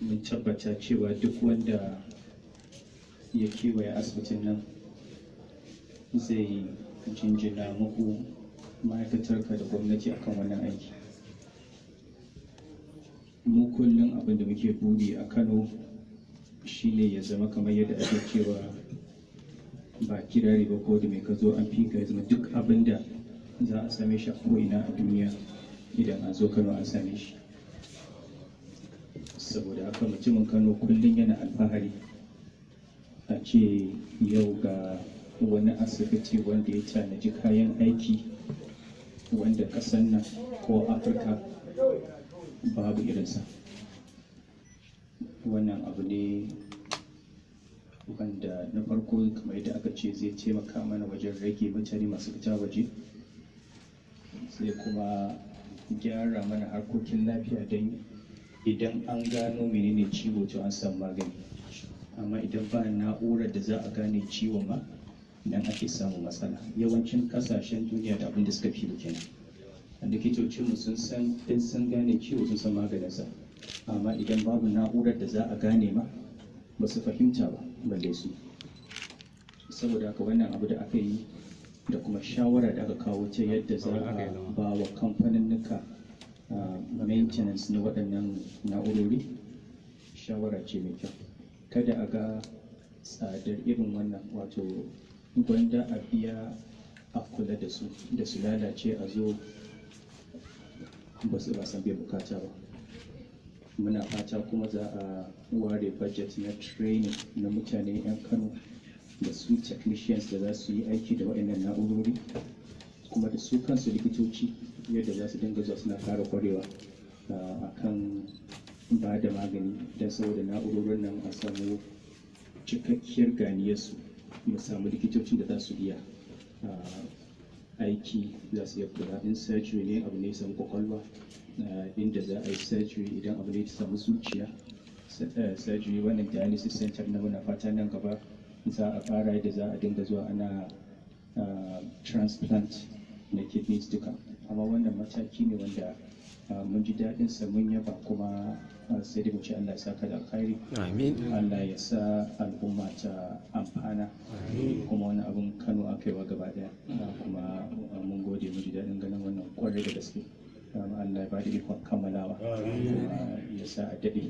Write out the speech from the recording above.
Mun tabbata cewa duk wanda ya kewaye asibitin nan zai jinjina muku, ma'aikatarka da gwamnati, akan wannan aiki. Mu kullum abin da muke buri a Kano shine ya zama kamar yadda ake cewa, ba kirari ba, ko da mai ka zo an fi ka, ya zama duk abin da za a same shi a ko'ina a duniya, idan an zo Kano an same shi. Saboda haka mutumin Kano kullum yana alfahari a ce yau ga wani asibiti wanda ya tanaji kayan aiki wanda ƙasan nan ko Afirka babu irinsa. Wannan abu ne wanda na farko, kamar yadda aka ce, zai taimaka mana wajen rage mutane masu fita waje, sai kuma gyara mana harkokin lafiya, don idan an gano menene ciwo to an samu magani. Amma idan ba na'urar da za a gane ciwon ma, nan ake samun matsala. Yawancin kasashen duniya da abin da suka fi kenan. Likitocinmu sun san in sun gane ciwo sun san maganinsa, amma idan babu na'urar da za a gane ma, ba su fahimta ba balle su. Saboda haka wannan abu da aka yi da kuma shawara da aka kawo ta yadda za a ba wa kamfaninnika maintenance na waɗannan na'urori, shawara ce mai kyau. Kada a ga tsadar irin wannan, wato gwanda a biya a kula da su da su lalace a zo ba su ba san biyan bukata ba. Muna fata kuma za a ware budget na training na mutane 'yan Kano da su technicians da za su yi aiki da waɗannan na'urori, kuma da su kansu likitoci, yadda za su dinga zuwa suna ƙara kwarewa a kan ba da magani, don saboda na'urorin nan a samu cikakkiyar ganiyarsu, mu samu likitocin da za su iya aiki, za su iya kula. In surgery ne, abu ne ya samu kwakwalwa, inda za a yi surgery, idan abu ne ya samu zuciya surgery. Wannan dialysis center na, muna fata nan gaba za a fara yadda za a dinga zuwa ana transplant na kidneys duka. Amma wannan mataki ne wanda mun ji daɗin sa, mun yaba, kuma sai dai mu ce Allah ya saka da alkhairi. Amin. Allah ya sa al'umma ta amfana, kuma wani abun Kano aka yi wa gaba daya. Kuma mun gode, mun ji daɗin ganin wannan kwarai da gaske. Allah ya ba da ikon kammalawa, kuma ya sa a daɗe.